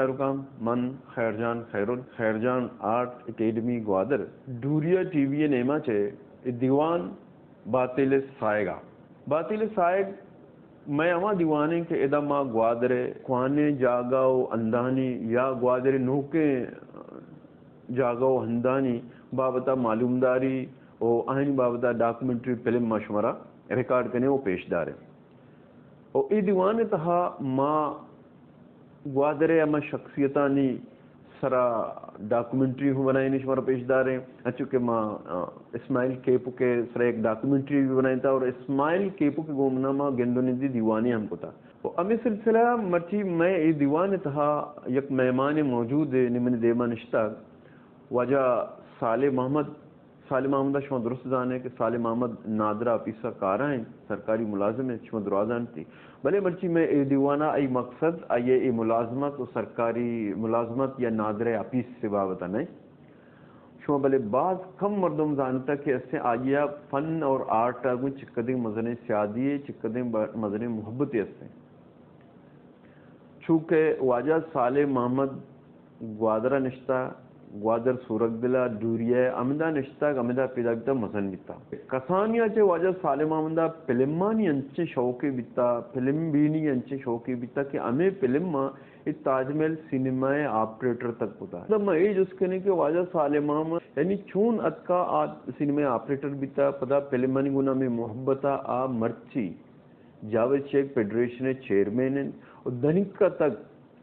خیر کام، من خیر جان خیرل، خیر جان آرٹ اکیڈمی گوادر، ڈوریا ٹی وی ءِ نیما چہ اے دیوان باتیل ءِ ساہگ ءَ۔ باتیل ءِ ساہگ مئے ہما دیوان ایں کہ ادا ما گوادر ءِ کوہنیں جاگہ و ہندانی یا گوادر ءِ نوکیں جاگہ و ہندانی بابت ءَ معلومداری و آہانی بابت ءَ ڈاکومنٹری فلم ما شمارا ریکارڈ کنیں و پیش داریں۔ و اے دیوان ءِ تہا ما گوادر ءِ ہما شخصیتانی سرا ڈاکومنٹری ہم بنائینی شمارا پیش داریں، انچو کہ ما، آ، اسماعیل کیپک ءِ سرا یک ڈاکومنٹری بھی بنائینتا اور اسماعیل کیپک ءِ گوما ما گند و نندی دیوانے ہم کتا۔ و ہمے سلسلہ ءَ مرچی مئے اے دیوان ءِ تہا یک مہمانے موجود ایں، نی منی دیما نشتگ، واجہ صالح محمد۔ صالح محمد ءَ شما درست زان ئے کہ صالح محمد نادرا آفیس ءَ کارا انت، سرکاری ملازم انت، شما درا زان ئے۔ بلے مرچی مئے اے دیوان ءَ آئی مقصد، آئی ءِ اے ملازمت و سرکاری ملازمت یا نادرا آفیس ءِ بابت ءَ نہ انت۔ شما بلے باز کم مردم زانتا کہ استیں آئی ءَ فن اور آرٹ ءَ گوں چکدیں مزنیں سیادی ءُ چکدیں ب-، مزنیں محبتے استیں۔ چو کہ واجہ صالح محمد گوادر ءَ نشتہ، گوادر سورگدل ءَ ڈوری ءَ ہمدا نشتگ، ہمدا پیدا بیتہ، مزن بیتہ۔ کسانی ءَ چہ واجہ صالح محمد ءَ پلمانی انچیں شوقے بیتہ، پلم بینی انچیں شوقے بیتہ کہ ہمے پلم ءَ اے تاج محل سینما ءِ آپریٹر تک کتہ۔ پدا ما اے جست کنیں کہ واجہ صالح محمد یعنی چون اتکا آ سینما ءِ آپریٹر بیتہ، پدا پلمانی گون ہمے محبت ءَ آ مرچی جاوید شیخ فیڈریشن ءِ چیئرمین انت و دنیکا تک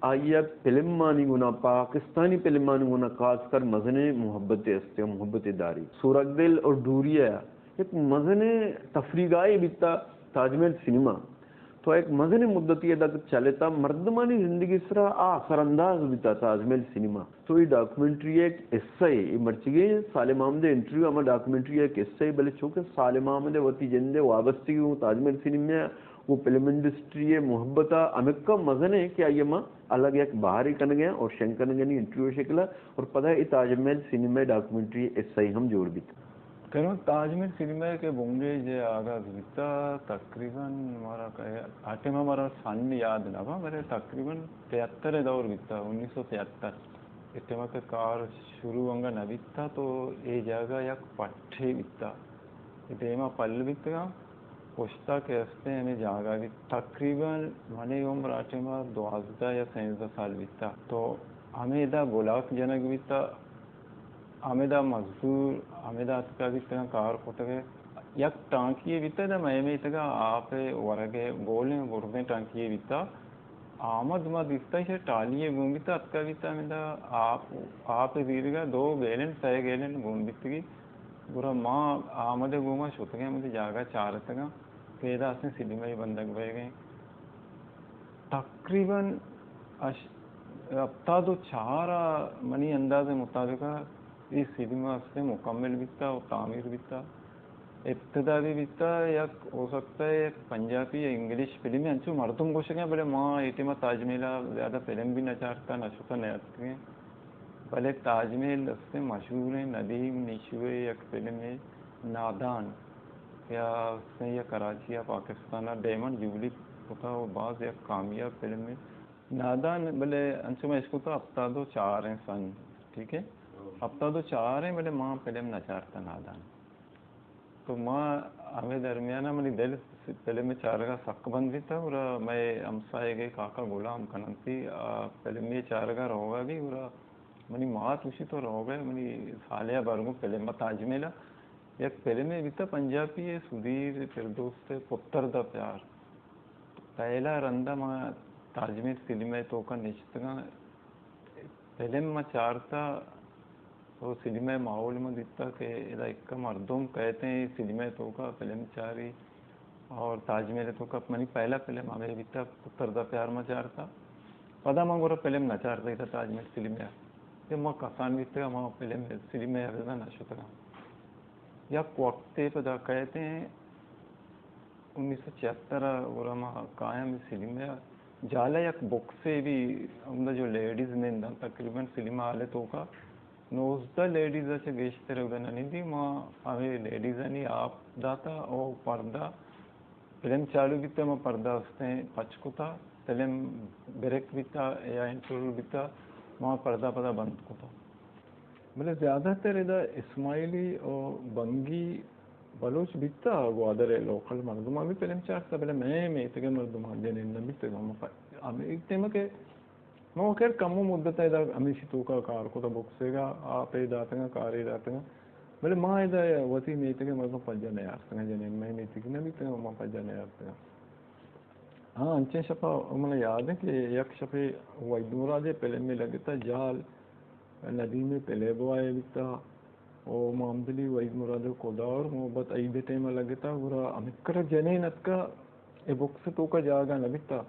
آئی ءَ پلمانی گونا، پاکستانی پلمانی گونا خاص کر مزنیں محبتے است و محبتے داری۔ سورگدل اور ڈوری ءَ یک مزنیں تفریح گاہے بیتا تاج محل سینما۔ تو یک مزنیں مدتی ءَ دگ چلتا، مردمانی زندگی سرا آ اثر انداز بیتا تاج محل سینما۔ تو اے ڈاکومنٹری ءِ یک حصہ ئے، اے مرچیگیں صالح محمد ءِ انٹرویو ہما ڈاکومنٹری ءِ یک حصہ ئے، بلے چونکہ صالح محمد ءِ وتی جند ءِ وابستگی گوں تاج محل سینما ءَ، گوں فلم انڈسٹری ءِ محبت ءَ ہمکا مزن ایں کہ آئی ءَ ما الگ یک بہارے کنگ ءَ اور شنگ کنگ ءَ انٹرویو ءِ شکل ءَ اور پدا اے تاج محل سینما ءِ ڈاکومنٹری ءِ حصہ ئے ہم جوڑ بیت۔ کنوں تاج محل سینما ءِ کہ بنگیج ءَ آغاز بیتا، تقریباً مارا کہ آ ٹائم ءَ مارا سن یاد نہ باں، بلے تقریباً تہتر ءِ دور بیتا، انیس سو تہتر۔ اے ٹائم ءَ کہ کار شروع انگا نہ بیتا تو اے جاگہ یک پٹھے بیتا۔ اے دیما پل بیتگاں، پشتا کہ استیں ہمے جاگہ بیت۔ تقریباً منی عمر آ ٹائم ءَ دوازدہ یا سیزدہ سال بیتا۔ تو ہمے ادا بلاک جنگ بیتا، ہمدا مزدور ہمدا اتکا بیتگاں، کار کتگ ءَ۔ یک ٹانکی یے بیتا، ادا مئے میتگا آپ ءِ ورگ ءِ گولیں بردیں ٹانکی یے بیتا۔ آمد ما دیستا ایشی ٹالی یے گون بیتا، اتکا بیتا ہمدا آپ، آپ ءِ زیرگا دو گیلن، سئے گیلن گون بیتگی۔ گڑا ما آمد ءِ گوما شتگیں، ہمدی جاگہ چارتگاں کہ ادا استیں سینمائی بندگ بئیگیں۔ تقریباً اش-، ہپتاد و چار ءَ منی انداز ءِ مطابق ءَ اے سینما استیں مکمل بیتا و تعمیر بیتا۔ ابتدا بھی بیتا، یک ہو سکتا ہے یک پنجابی یا انگلش فلمے انچو مردم گوشگیں، بلے ما اے ٹائم ءَ تاج محل ءَ زیادہ فلم بھی نہ چارتا، نہ شتا، نہ اتکگیں۔ بلے تاج محل استیں مشہوریں ندیم نشو ءِ یک فلمے نادان، یا استیں یا کراچی یا پاکستان ءَ ڈائمنڈ جوبلی کتا و باز یک کامیاب فلمے نادان، بلے انچو ما اشکتا ہپتاد و چار ایں سن، ٹھیک ہے؟ ہپتاد و چار ایں، بلے ما فلم نہ چارتا نادان۔ تو ما ہمے درمیان ءَ منی دل فلم ءِ چارگ ءَ سک بند بیتا، گڑا مئے ہمساہگ ءِ کاکا غلام کننتی آ فلم ءِ چارگ ءَ روگ ءَ بی، گڑا منی مات گوشی تو روگ ءَ ئے، منی سالے ءَ بر گوں فلم ءَ تاج محل ءَ۔ یک فلمے بیتا پنجابی ءِ، سدیر فردوس ءِ، پتر دا پیار۔ پہلا رندا ما تاج محل سینما ءِ توکا نشتگاں، فلم ما چارتا، تو سینما ءِ ماحول ما دیتا کہ ادا اکا مردم کئیت ایں سینما ءِ توکا فلم چاری، اور تاج محل ءِ توکا منی پہلا فلم ہمے بیتا، پتر دا پیار ما چارتا۔ پدا ما گڑا فلم نہ چارتا، ادا تاج محل سینما ءَ کہ ما کسان بیتگاں، ما فلم سینما ءَ ابدا نہ شتگاں۔ یک وقتے پدا کئیت ایں، انیس سو چھہتر ءَ گڑا ما کایاں سینما ءَ، جالا یک بکسے بی، ہمدا جو لیڈیز ننداں، تقریباً سینما ہال ءِ توکا نوزدہ لیڈیز ءَ چہ گیشتر اودا نہ نندی۔ ما ہمے لیڈیزانی آپ داتا او پردہ، فلم چالو بیتا، ما پردہ استیں پچ کتا۔ فلم بریک بیتا یا انٹرول بیتا، ما پردہ پدا بند کتا۔ بلے زیادہ تر ادا اسماعیلی و بنگی بلوچ بیتا، گوادر ءِ لوکل مردماں بھی فلم چارتا، بلے مئے میتگ ءِ مردماں جنین نہ بیتگ۔ ہم پ-، ہم ایک ٹائم کہ ما خیر کمو مدت ءَ ادا ہمیشی توکا کار کتا، بکسے گا آپ ءَ داتگاں، کارے داتگاں، بلے ما ادا وتی میتگ ءِ مردم پجا نیارتگاں، جنین مئے میتگی نہ بیتگاں، ما پجا نیارتگاں۔ ہاں، انچیں شپا من یاد ہے کہ یک شپے وحید مراد ءِ فلمے لگتا، جال، ندیم ءِ پلے بوائے بیتا، او محمد علی، وحید مراد ءِ خدا اور محبت عید ءِ ٹائم لگتا، گڑا ہمکڑا جنین اتکا، اے بکس توکا جاگہ نہ بیتا،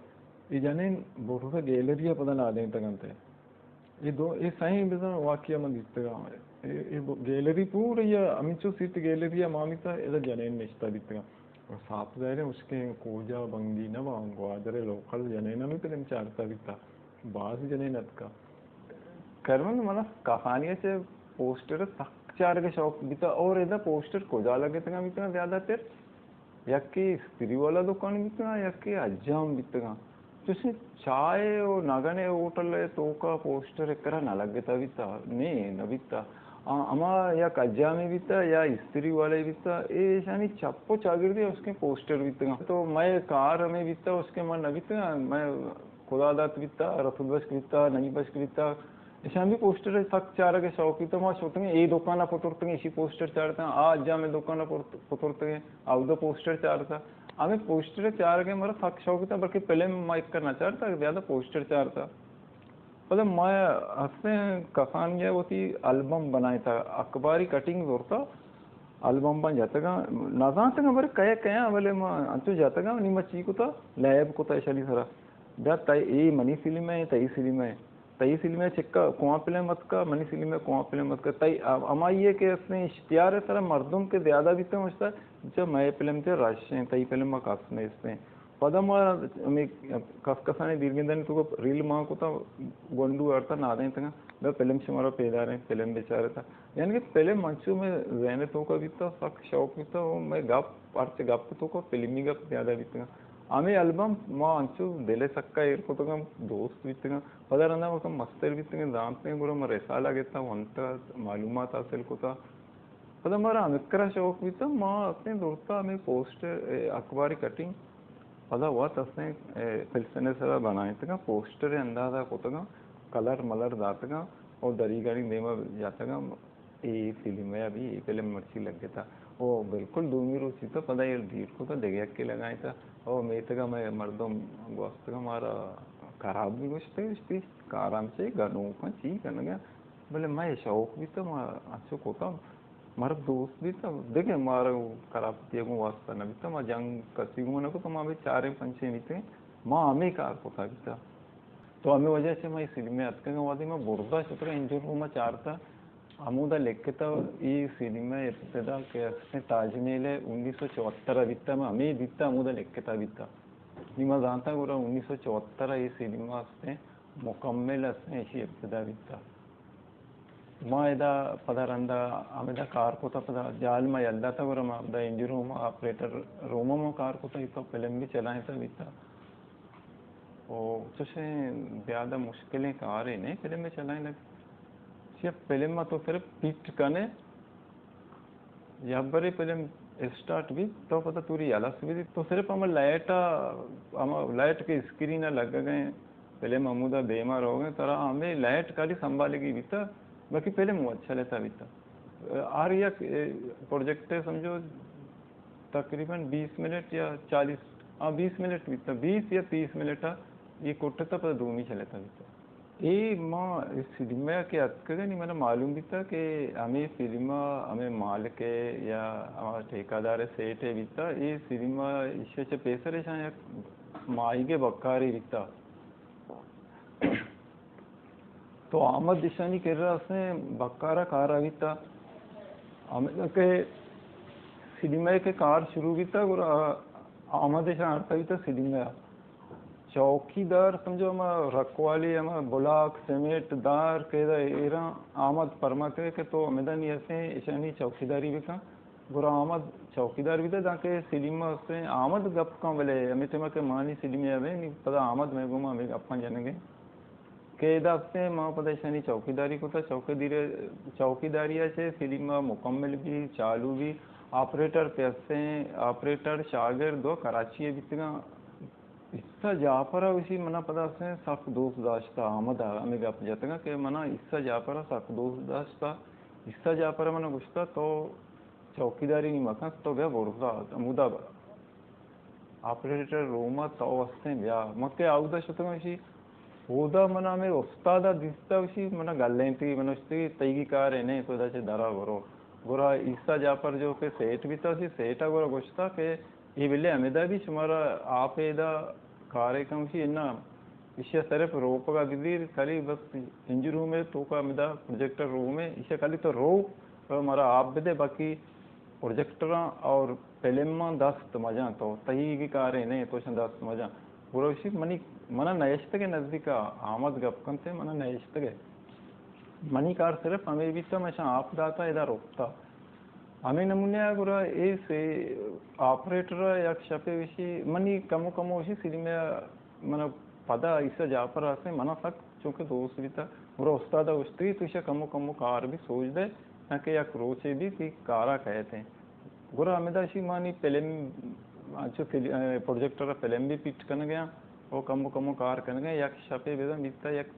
اے جنین بوٹو گیلری ءَ پدا نادینتگ انت۔ اے دو، اے سئیں بزاں واقعہ من دیتگاں۔ اے، اے ب-، گیلری پورا یا ہمینچو سیٹ گیلری ءَ مامیتا ادا جنین نشتہ بیتگاں۔ اور صاف ظاہر ہے، اشکیں کوجا بنگی نہ باں، گوادر ءِ لوکل جنین ہمیں فلم چارتا بیتا۔ باز جنین اتکا۔ خیر من، منا کسانی ءَ چہ پوسٹر سک چارگ ءِ شوق بیتا۔ اور ادا پوسٹر کجا لگتگاں بیتگاں زیادہ تر؟ یکے استری والا دکان بیتگاں، یکے حجام بیتگاں۔ چوشیں چائے و نگن ءِ ہوٹل ءِ توکا پوسٹر ایک کرا نہ لگتا بیتا، نی نہ بیتا۔ آ، ہما یک حجامے بیتا یا استری والے بیتا، اے ایشانی چپ و چاگردی اشکیں پوسٹر بیتگاں۔ تو مئے کار ہمیں بیتا، اشکیں من نہ بیتگاں، مئے خدا دات بیتا، رسول بخش بیتا، نجیب بخش بیتا، ایشاں بھی پوسٹر سک چارگ ءِ شوق بیتا۔ ما شتگیں اے دکان ءَ پترتگیں، ایشی پوسٹر چارتاں، آ حجام ءِ دکان ءَ پتر-، پترتگیں، اودا پوسٹر چارتا۔ ہمیں پوسٹر چارگ ءِ مارا سک شوق بیتا، بلکہ فلم ما ایک نہ چارتا، زیادہ پوسٹر چارتا۔ پدا ما ہستیں کسانی ءَ وتی البم بنائیتا، اخباری کٹنگ زورتا، البم بن جتگاں، نزانتگاں بارے کئے کئے آں، بلے ما انچو جتگاں، نی ما چی کتا، لیب کتا ایشانی سرا۔ بیا تئی اے منی فلم ہے، تئی فلم ہے، تئی فلم ہے چکا کواں فلم اتکا، منی فلم ہے کواں فلم اتکا۔ تئی ام-، ہمائی ہے کہ اس نے اشتہار ہے سرا مردم کے زیادہ بیتے ہیں، اشتا جا مئے فلم تے رش ہیں، تئی فلم ما کس نیست ہیں۔ پدا ما ہمیں کس کسانی دیرگندانی تو ریل مان کتا، گونڈو آرتا نادیں تگا، بیا فلم شمارا پیدا رہے، فلم بیچارے تا۔ یعنی کہ فلم انچو مئے ذہن ءِ توکا بیتا، سک شوق بیتا، و مئے گپ، ہرچ گپ ءِ توکا فلمی گپ زیادہ بیتگاں۔ ہمے البم ما انچو دل ءِ سکا ایر کتگاں، دوست بیتگاں۔ پدا رندا ما کم مستر بیتگیں، زانتیں، گڑا ما رسالہ گتا، ونتا، معلومات حاصل کتا۔ پدا مارا ہمکرا شوق بیتا، ما ہستیں زرتا ہمے پوسٹر، اے، اخباری کٹنگ، پدا وت ہستیں، اے، پلسن ءِ سرا بنائینتگاں، پوسٹر ءِ اندازہ کتگاں، کلر ملر داتگاں، او دریگانی دیما جاتگاں۔ اے فلم ءَ ابھی، اے فلم مرچی لگتا۔ او بالکل دومی روچ بیتا، پدا اے ڈیلیٹ کتا، دگہ یکے لگائینتا۔ او میتگا مئے مردم گوستگا مارا خراب بھی گوشتے، گوشتی، کارام چے گنوکاں چی کنگا۔ بلے مئے شوق بیتا، ما انچو کتا، مارا دوست بیتا، دگہ مارا خراب تیگوں واسطہ نہ بیتا، ما جنگ کسی گوں نہ کتا، ما بے چاریں پنچیں بیتے، ما ہمیں کار کتا بیتا۔ تو ہمے وجہ چہ ما اے سلم ءَ اتکگاں، وہدے ما برزا شتگاں، انجن روم ءَ چارتا، ہمودا لکھتا اے سلم ءِ ابتدا کہ استیں تاج محل ءِ انیس سو چوہتر ءَ بیتا، ما ہمے دیتا ہمودا لکھتا بیتا۔ نی ما زانتا گڑا انیس سو چوہتر ءَ اے سلم ءَ استیں مکمل استیں ایشی ابتدا بیتا۔ ما ادا پدا رندا ہمدا کار کتا، پدا جال ما یل داتا گڑا ما پدا انجن روم آپریٹر روم ءَ ما کار کتا، ایتو فلم بھی چلائینتا بیتا۔ او چوشیں زیادہ مشکلیں کارے نہ فلم ءِ چلائینگ۔ چیا فلم ءَ تو صرف فٹ کنے، یک برے فلم اسٹارٹ بیت، تو پدا توری یلس بیت، تو صرف ہما لائٹ ءَ، ہما لائٹ کہ اسکرین ءَ لگگ ءَ، فلم ہمودا دیما روگ ءَ، ترا ہمے لائٹ خالی سنبھالگی بیتا، باقی فلم وت چلتا بیتا۔ ہر یک، اے، پروجیکٹ ءَ سمجھو تقریباً بیس منٹ یا چالیس، ہاں، بیس منٹ بیتا، بیس یا تیس منٹ ءَ اے کٹتا، پدا دومی چلتا بیتا۔ اے ما اے سلم ءَ کہ اتکگاں، نی منا معلوم بیتا کہ ہمے سلم ءِ ہمے مالک ءِ یا ہما ٹھیکیدار ءِ سیٹ ءِ بیتا، اے سلم ءَ ایشی ءَ چہ پیسر ایشاں یک ماہیگ ءِ بکارے بیتا۔ تو احمد ایشانی کرا استیں بکارا کارا بیتا۔ ہمے کہ سلم ءِ کہ کار شروع بیتا، گڑا احمد ایشاں آرتا بیتا سلم ءَ۔ چوکیدار سمجھو، ہما رکھوالی، ہما بلاک، سیمنٹ، دار کہ ادا ایراں آمد فرماتے کہ تو ہمدا نی ہستیں، ایشانی چوکیداری بکن۔ گڑا آمد چوکیدار بیتہ، دانکہ سلیم ءَ استیں آمد گپ کن، بلے ہمے ٹائم ءَ کہ مانی سلیم ءَ بیں، نی پدا آمد مئے گوما ہمے گپاں جنگ ءَ کہ ادا استیں، ما پدا ایشانی چوکیداری کتہ، چوکیداری، چوکیداری ءَ چہ سلیم ءَ مکمل بی، چالو بی، آپریٹر پہ استیں، آپریٹر شاگرد دو کراچی ءَ بیتگاں۔ عیسیٰ جعفر ءَ گوشی، منا پدا استیں سک دوست داشتہ، آمد ءَ ہمے گپ جتگاں کہ منا عیسیٰ جعفر ءَ سک دوست داشتہ۔ عیسیٰ جعفر ءَ منا گوشتہ، تو چوکیداری نی مکن، تو بیا برزا، ہمودا آپریٹر روم ءَ تو استیں بیا۔ من کہ اودا شتگاں، گوشی، اودا منا ہمے استاد ءَ دیستہ، گوشی، منا گلینتی، من گوشتی، تئیگی کارے نہ، تو ادا چہ درا برو۔ گڑا عیسیٰ جعفر جو کہ سیٹ بیتہ، گوشی، سیٹ ءَ گڑا گوشتہ کہ اے بلے ہمدا بی، شمارا آپ ادا کارے کن؟ گوشی، انا، ایشی ءَ صرف روپگا بزیر، خالی بس انج روم ءِ توکا ہمدا پروجیکٹر روم ءِ، ایشی ءَ خالی تو رو، مارا آپ بدے، باقی پروجیکٹراں اور فلماں دست مجاں، تو تئیگی کارے نہ، تو شاں دست مجاں۔ گڑا گوشی، منی، منا نئیشتگ ءَ نزدیکا آمد گپ کنت، منا نئیشتگ ءَ۔ منی کار صرف ہمے بیتہ، من شاں آپ داتہ، ادا رکتہ۔ ہمے نمونے ءَ گڑا اے سے آپریٹر ءَ یک شپے گوشی، منی کمو کمو گوشی سلیم ءَ، من پدا عیسیٰ جعفر ءَ استیں، منا سک چونکہ دوست بیتہ۔ گڑا استاد ءَ گوشتگی، تو ایشی ءَ کمو کمو کار بی سوج دے، تانکہ یک روچے بی تئی کار ءَ کئیت ایں۔ گڑا ہمدا اشی مانی فلم، انچو فل-، اے، پروجیکٹر ءَ فلم بی فٹ کنگ ءَ آں، او کمو کمو کار کنگ ءَ آں۔ یک شپے بزاں بیتہ، یک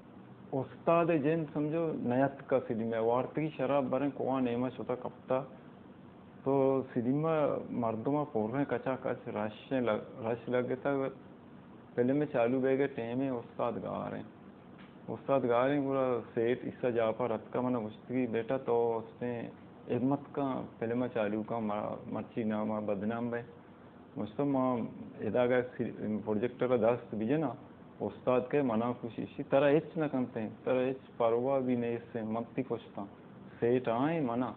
استاد ءِ جند سمجھو نیاتکہ سلیم ءَ، وارتگی شراب بریں کوہ ءِ نیما شتہ کپتہ۔ تو سلیم ءَ مردم ءَ پریں، کچا کچ رش لگ-، رش لگتہ۔ فلم ءِ چالو بیگ ءِ ٹیم ءَ استاد گار ایں۔ استاد گار ایں، گڑا سیٹ عیسیٰ جعفر اتکہ، من ءَ گوشتگی، بیٹا تو استیں ہمت کن، فلم ءَ چالو کن، ما مرچی نام ءَ بدنام بئے۔ گوشتہ، ما ادا اگہ سی-، پروجیکٹر ءَ دست بجناں، استاد کہ منا گوشی، ترا ہچ نہ کنتیں، ترا ہچ پرواہ بی نیستیں، من تئی پشتاں۔ سیٹ آئیں منا،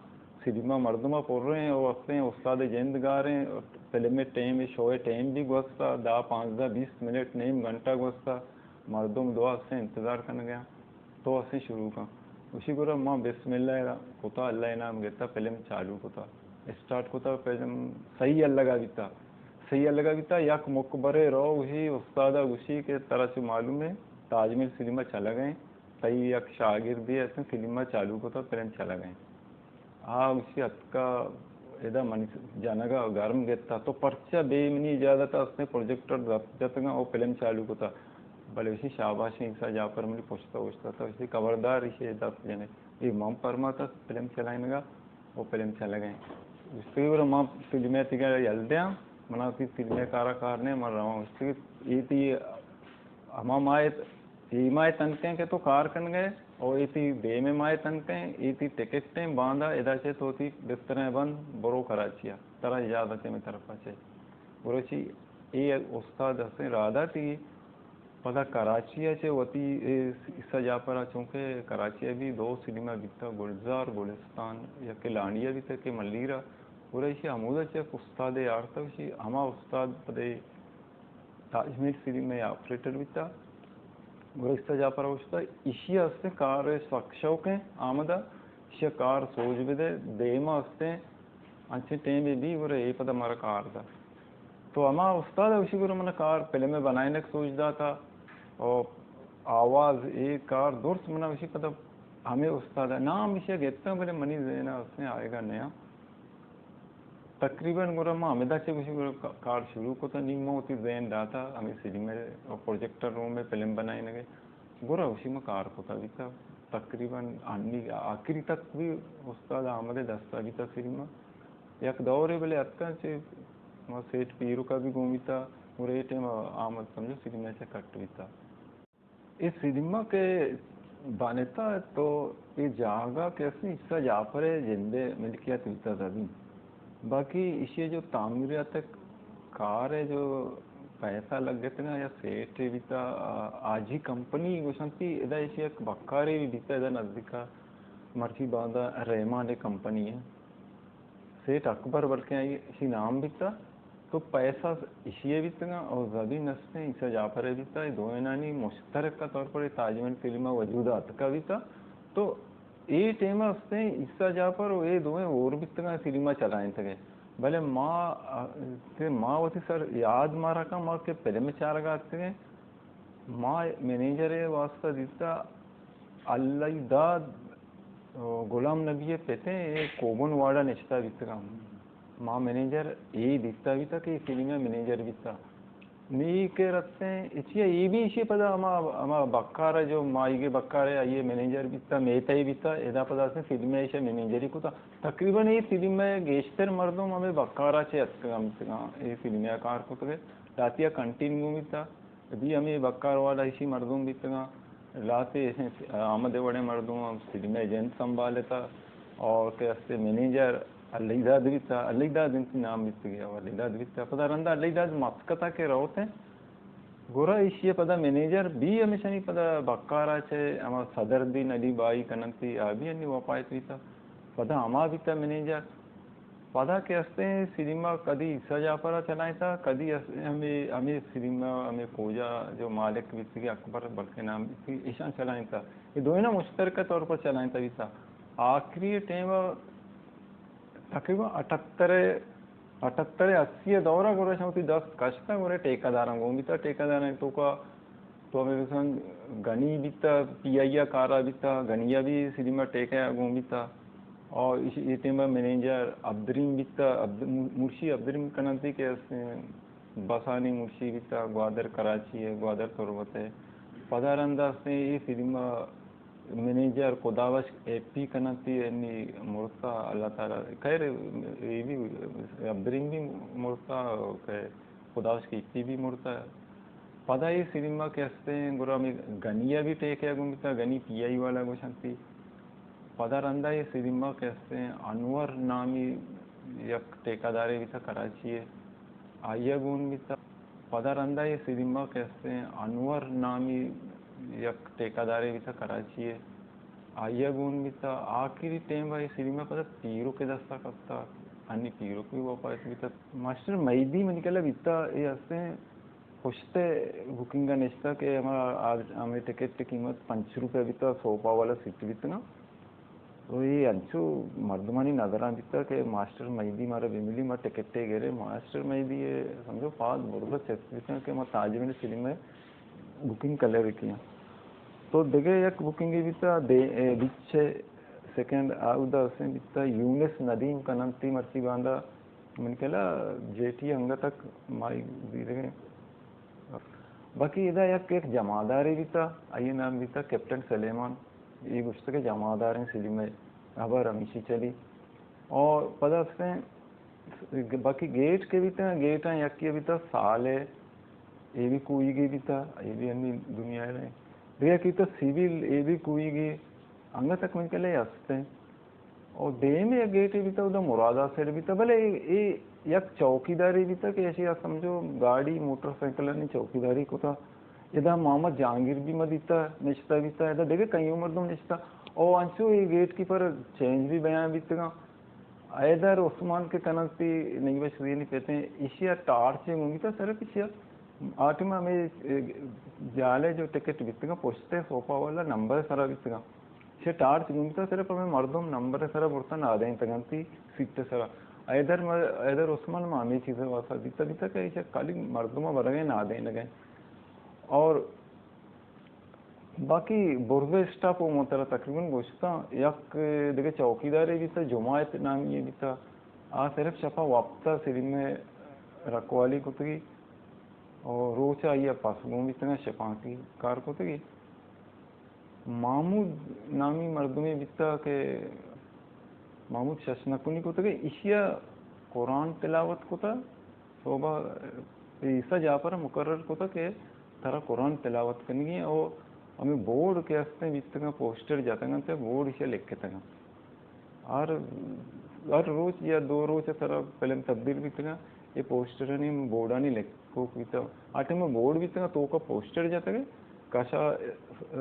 سلیم ءَ مردم ءَ پریں، او استیں استاد ءِ جند گاریں، فلم ءِ ٹیم، شو ءِ ٹیم بی گوستہ، دہ، پانزدہ، بیست منٹ، نیم گھنٹہ گوستہ، مردم دعا استیں انتظار کنگ ءَ آں۔ تو استیں شروع کن۔ گوشی، گڑا ما بسم اللہ کتہ، اللہ ءِ نام گپتہ، فلم چالو کتہ، اسٹارٹ کتہ، فلم صحیح الگا بیتہ، صحیح الگا بیتہ۔ یک مکبرے رو، گوشی، استاد ءَ گوشی کہ ترا چو معلوم ایں، تاج محل سلیم ءَ چلگ ءَ ایں، تئی یک شاگردے استیں، فلم ءَ چالو کتہ، فلم چلگ ءَ ایں۔ آ گوشی، اتکہ ادا منی جنگ ءَ گرم گپتہ، تو پرچا بے منی اجازت ءَ استیں پروجیکٹر دست جتگاں او فلم چالو کتہ؟ بلے گوشی، شاباش ایں، عیسیٰ جعفر منی پشت ءَ اوشتاتہ، گوشی، خبردار ایشی ءَ دست جنے۔ اے من پرماتہ فلم چلائینگ ءَ، او فلم چلگ ءَ ایں۔ گوشتگی، گڑا من فلم ءَ تئی گا یل دیاں، منا وتی فلم ءِ کار ءَ کار نہ، من رواں۔ گوشتگی، اے تئی ہما ماہ ءِ، اے ماہ ءِ تنکیں کہ تو کار کنگ ءَ ئے، او اے تئی دیم ءِ ماہ ءِ تنکیں، اے تئی ٹکٹ ایں، باندا ادا چہ تو وتی بستر ءَ بند، برو کراچی ءَ، ترا اجازت ایں مئے طرف ءَ چہ۔ گڑا چی، اے استاد حسین راداتی پدا کراچی ءَ چہ وتی اے عیسیٰ جعفر ءَ، چونکہ کراچی ءَ بی دو سلیم ءَ بیتہ، گلزار، گلستان، یکے لانڈی ءَ بیتہ کہ ملیر ءَ۔ گڑا ایشی ہمودا چہ یک استادے آرتہ، ایشی ہما استاد پدے تاج محل سلیم ءِ آپریٹر بیتہ۔ گڑا عیسیٰ جعفر ءَ گوشتہ، ایشی ءَ استیں کار ءِ سک شوق ایں، آمدہ، ایشی ءَ کار سوج بدے، دیم ءَ استیں، انچیں ٹیمے بی، گڑا اے پدا مارا کار دات۔ تو ہما استاد ءَ گوشی، گڑا من کار فلم ءِ بنائینگ سوج داتا، او آواز، اے کار درست من گوشی، پدا ہمے استاد ءَ نام ایشی ءَ گپتاں، بلے منی ذہن ءَ استیں آیگا نیاں۔ تقریباً گڑا ما ہمدا چہ گوشی گڑا کا-، کار شروع کتا، نی ما وتی ذہن داتا ہمے سلیم ءِ پروجیکٹر روم ءِ فلم بنائینگ ءِ۔ گڑا گوشی ما کار کتا بیتا، تقریباً انی آخری تک بھی استاد احمد ءِ دستا بیتا سلیم ءَ۔ یک دورے بلے اتکا چہ ما سیٹ پیرک ءَ بھی گون بیتا، گڑا اے ٹائم احمد سمجھو سلیم ءَ چہ کٹ بیتا۔ اے سلیم ءَ کہ بنتا تو اے جاگہ کہ استیں عیسیٰ جعفر ءِ جند ءِ ملکیت بیتا زمین۔ باقی ایشی ءِ جو تعمیرات ءِ کار ءِ جو پیسہ لگتگا یا سیٹ بیتا، آ، آجی کمپنی گوشنتی، ادا ایشی یک بکارے بھی بیتا ادا نزدیکا مرچی باندا رحمان ءِ کمپنی ءِ۔ سیٹ اکبر بلکیں آئی ایشی نام بیتا، تو پیسہ ایشی ءَ بیتگاں اور زمین استیں عیسیٰ جعفر ءَ بیتا، اے دوئینانی مشترکہ طور پر اے تاج محل فلم ءَ وجود ءَ اتکا بیتا۔ تو اے ٹیم ءَ استیں عیسیٰ جعفر ءُ اے دوئیں ہور بیتگاں، سینما چلائینتگ ءَ۔ بلے ما، کہ ما وتی سر یاد مارا کن، ما کہ فلم چارگ ءَ اتکگیں، ما منیجر ءِ واستہ دیتا، اللہ داد، غلام نبی ءِ پتیں، اے کوبن وارڈ ءَ نشتہ بیتگاں۔ ما منیجر اے دیتا بیتا کہ اے فلم ءِ منیجر بیتا۔ نی کہ رستیں، اچیا اے بھی ایشی پدا ہما، ہما بکار ءَ جو ماہیگے بکار ءَ آئی ءِ منیجر بیتا، میتئی بیتا، ادا پدا استیں فلم ءَ ایشی منیجری کتا۔ تقریباً اے فلم ءِ گیشتر مردم ہمے بکار ءَ چہ اتکگ بیتگاں، اے فلم ءَ کار کتگ ءَ، لہتیا کنٹینیو بیتا۔ بھی ہمے بکار والا ایشی مردم بیتگاں، لہتے آمد وڑیں مردم، فلم ءِ جند سنبھالتا، اور کہ استے منیجر علی داد بیتا، علی داد انتی نام بیتگی، علی داد بیتا۔ پدا رندا علی داد مسقط ءَ کہ روت ایں، گڑا ایشی ءَ پدا منیجر بھی ہمیشانی پدا بکار ءَ چہ ہما صدر الدین علی بائی کننتی، آ بھی انی وفات بیتا۔ پدا ہما بیتا منیجر۔ پدا کہ استیں سینما کدی عیسیٰ جعفر ءَ چلائینتا، کدی اس-، ہمے، ہمے سینما، ہمے پوجا جو مالک بیتگی اکبر بلکہ نام بیتگی، ایشاں چلائینتا۔ اے دوئیناں مشترکہ طور پر چلائینتا بیتا۔ آخری ٹائم ءَ تقریباً اٹھتر، اٹھتر اسی ءِ دور ءَ گڑا شاں وتی دست کشتا، گڑا ٹھیکہ داراں گون بیتا، ٹھیکہ داراں توکا تو ہمے مثلاً گنی بیتا، پی آئی ءَ کارا بیتا، گنی ءَ بھی سینما ٹھیکہ ءَ گون بیتا۔ اور اش-، اے ٹائم ءَ منیجر عبدالرحیم بیتا، عبد-، مرشی عبدالرحیم کننتی کہ اس-، بسانی مرشی بیتا، گوادر کراچی ءِ، گوادر تربت ءِ۔ پدا رندا استیں اے سینما منیجر خدابخش ایپی کننتی، انی مرتا، اللہ تعالیٰ خیر، اے بھی عبدالرحیم بھی مرتا کہ خدابخش ایپی بھی مرتا۔ پدا اے سینما کہ استیں، گڑا ہمے گنی ءَ بھی ٹیکہ ءَ گون بیتا، گنی پی آئی والا گوشنتی۔ پدا رندا اے سینما کہ استیں، انور نامی یک ٹیکہ دارے بیتا کراچی ءِ، آئی ءَ گون بیتا۔ پدا رندا اے سینما کہ استیں، انور نامی یک ٹیکہ دارے بیتا کراچی ءِ، آئی ءَ گون بیتا۔ آخری ٹائم ءَ اے سینما پدا پیرک ءِ دستا کپتا، انی پیرک بھی وفات بیتا۔ ماسٹر مہدی منی کلا بیتا، اے استیں پشت ءِ بکنگ ءَ نشتہ کہ ہما آ-، ہمے ٹکٹ ءِ قیمت پنچ روپے بیتا، سوپا والا سیٹ بیتگاں۔ تو اے انچو مردمانی نظراں بیتا کہ ماسٹر مہدی مارا بہ ملی، ما ٹکٹے گرے۔ ماسٹر مہدی ءَ سمجھو پاد برزا چست بیتگاں کہ ما تاج محل سینما ءِ بکنگ کلر کیاں۔ تو دگہ یک بکنگے بیتا، دے-، اے، بیچ ءِ سیکنڈ آ اودا اسیں بیتا، یونس ندیم کننتی مرچی باندا من کلا جیٹی انگت تک مائی دیدگیں۔ باقی ادا یک، یک جمعدارے بیتا، آئی نام بیتا کیپٹن سلیمان۔ اے گوشت کہ جمعداریں سلیم ءِ ہبر ہمیشی چلی۔ اور پدا استیں باقی گیٹ کہ بیتا، گیٹاں یکی بیتا سال ءِ، اے بھی کوئیگی بیتا، اے بھی انی دنیا ءِ۔ دگہ کہ بیتا سیویل، اے بھی کوئیگی، انگت تک من کلے استیں۔ او دیمے یک گیٹے بیتا، اودا مراد آ سائیڈ بیتا، بلے اے، اے یک چوکیدارے بیتا کہ ایشی آ سمجھو گاڑی موٹر سائیکلانی چوکیداری کتا۔ ادا محمد جہانگیر بھی ما دیتا، نشتا بیتا، ادا دگہ کئیوں مردم نشتا۔ او انچو اے گیٹ کیپر چینج بھی بیان بیتگاں۔ حیدر عثمان کہ کننتی نگی بخش زینی پیتیں، ایشی آ ٹارچ گون بیتا صرف ایشی آ۔ آ ٹائم ہمے جالے جو ٹکٹ بیتگاں، پشت ءِ سوپا والا نمبر سرا بیتگاں۔ چہ ٹارچ گون بیتا، صرف ہمے مردم نمبر ءِ سرا برتا نادینتگنتی سیٹ ءِ سرا۔ حیدر م-، حیدر عثمان ما ہمے چیز ءِ واسطہ دیتا، دیتا کہ ایشی خالی مردم ءَ برگ ءَ نادینگ ءَ۔ اور باقی برز اسٹاپ و من ترا تقریباً گوشتاں، یک دگہ چوکیدارے بیتا، جماعت نامی بیتا، آ صرف شپا وپتا سلیم ءِ رکھوالی کتگی۔ اور روچ آئی ءَ پس گون بیتگاں، شپانکی کار کتگی۔ محمود نامی مردمے بیتا کہ محمود شش نکنی کتگی، ایشی ءَ قرآن تلاوت کتا، صوبہ عیسیٰ جعفر ءَ مقرر کتا کہ ترا قرآن تلاوت کنگی او ہمیں بورڈ کہ استیں بیتگاں، پوسٹر جتگاں تے بورڈ ایشی ءَ لکھتگاں۔ ہر، ہر روچ یا دو روچ ءَ سرا فلم تبدیل بیتگاں، اے پوسٹرانی بورڈانی لکوک بیتگ۔ آ ٹائم ءَ بورڈ بیتگاں، توکا پوسٹر جتگ، کشا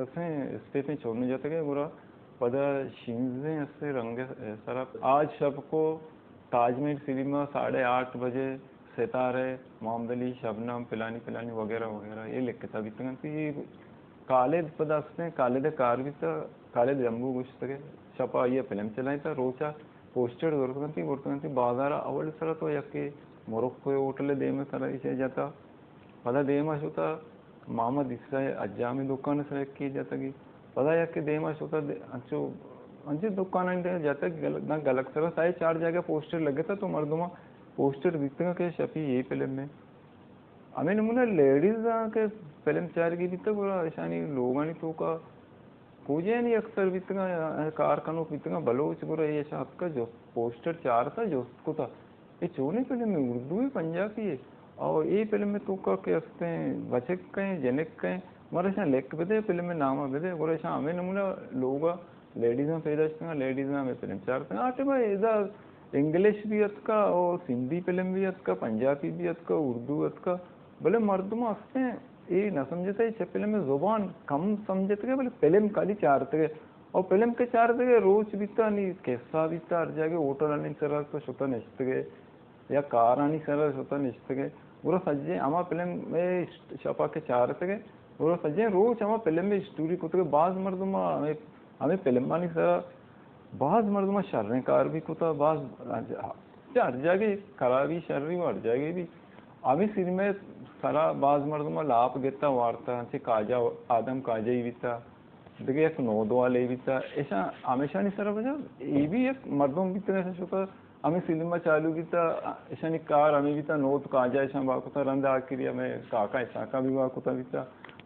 اسیں اسٹیپیں چون جتگ، گڑا پدا شینزیں اسے رنگ سرا۔ آج شب کو تاج محل سینما ساڑھے آٹھ بجے ستارے، محمد علی، شبنم، پلانی پلانی وغیرہ وغیرہ اے لکھتا بیتگاں۔ تو اے کالد پدا استیں، کالد ء کار بیتا، کالد جمبو گوشتگے، شپا آئی ء فلم چلائینتا، روچا پوسٹر زرتگنتی، برتگنتی بازارا، اول سرا تو یکے مرکو ہوٹل ء دیم ء سرا ایشی جتا، پدا دیما شتا محمد عیسی حجامی دکان ء سرا یکے جتگی، پدا یکے دیما شتا دے-، انچو، انچو دکانانی دیم جتگ، گل-، داں گلگ سرا ساہے چار جاگہ پوسٹر لگتا تو مردماں پوسٹر دیتگا کہ شپی اے فلم ء۔ ہمے نمونہ لیڈیزاں کہ فلم چارگی بیتگ، گڑا اشانی لوگانی توکا کوجینی اکثر بیتگاں، کار کنوک بیتگاں، بلوچ، گڑا اے اشاں اتکا جست، پوسٹر چارتا جست کتا، اے چونیں فلمے، اردو ء، پنجابی ء؟ او اے فلم ء توکا کہ استیں بچک کئیں، جنک کئیں، مارا اشاں لک بدے، فلم ء نام ء بدے، گڑا اشاں ہمے نمونہ لوگا لیڈیزاں پیدا شتگاں، لیڈیزاں ہمے فلم چارتگاں۔ آ ٹائما ادا انگلش بھی اتکا اور سندھی فلم بھی اتکا، پنجابی بھی اتکا، اردو اتکا، بلے مردم استیں اے نہ سمجھتا، اے چہ فلم زبان کم سمجھتگے، بلے فلم کالی چارتگے۔ اور فلم کہ چارتگے، روچ بیتا، نی قصہ بیتا، ہر جاگہ ہوٹلانی سرا تو شتا نشتگے۔ یا کارانی سرا شتا نشتگے، گڑا سجیں ہما فلم ء شپا کہ چارتگے، گڑا سجیں روچ ہما فلم ء اسٹوری کتگے۔ باز مردم ہمے، ہمے فلمانی سرا باز مردم شریں کار بھی کتا، باز ہر جاگہ خرابی شری و ہر جاگہ بھی۔ ہمے سینما ء سرا باز مردم لاپ گتا وارتا، انچے کاجا، آدم کاجائی بیتا۔ دگہ یک نودوالے بیتا، ایشاں ہمیشانی سرا بجا، اے بھی یک مردم بیتا، ایشاں شتا ہمے سینما چالو بیتا، ایشانی کار ہمے بیتا، نود کاجا ایشاں با کتا، رند آخری ہمے کاکا اسحاقا بھی با کتا بیتا۔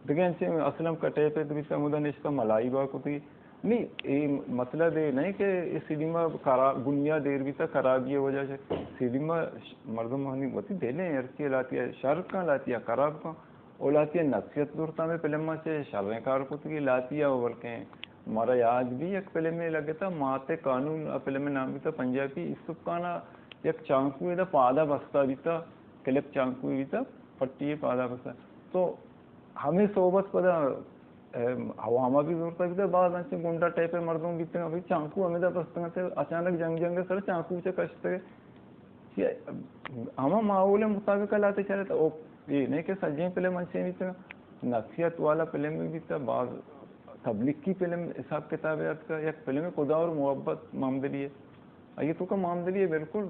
دگہ انچیں اسلم کٹے پہ بیتا، مدا نشتا ملائی با کتی۔ نی، اے مطلب اے نہیں کہ اے سینما خراب، بنیاد ایر بیتا خرابی وجہ سے۔ سینما ش-، مردمانی وتی دل ہیں، ہر چیز لاتی ہے، شر کن لاتی ہے، خراب کن۔ او لہتیاں نصیحت زرت ہمے فلم ء چہ شریں کار کتگی لہتیاں، بلکیں مارا یاد بھی یک فلمے لگتا، مات قانون ء فلم ء نام بیتا پنجابی، یوسف خان ء یک چانکو ادا پادا بستا بیتا، کلپ چانکو بیتا، پٹی پادا بستا۔ تو ہمے صحبت پدا، ام، عوام ء بھی زرتا بیتا، بعض انچیں گنڈا ٹائپ ء مردم بیتگاں، بھئی چانکو ہمیدا بستگاں، تے اچانک جنگ جنگ ء سر چانکو چہ کشتگ۔ چی، ہما ماحول مطابق لاتے چلے تو او، اے نہیں کہ سجیں فلم انچیں بیتگاں، نفسیات والا فلم بھی بیتا، بعض تبلیغی فلم حساب کتاب اتکا، یک فلم خدا اور محبت مامدلی ہے۔ آئی توکا مامدلی ہے، بالکل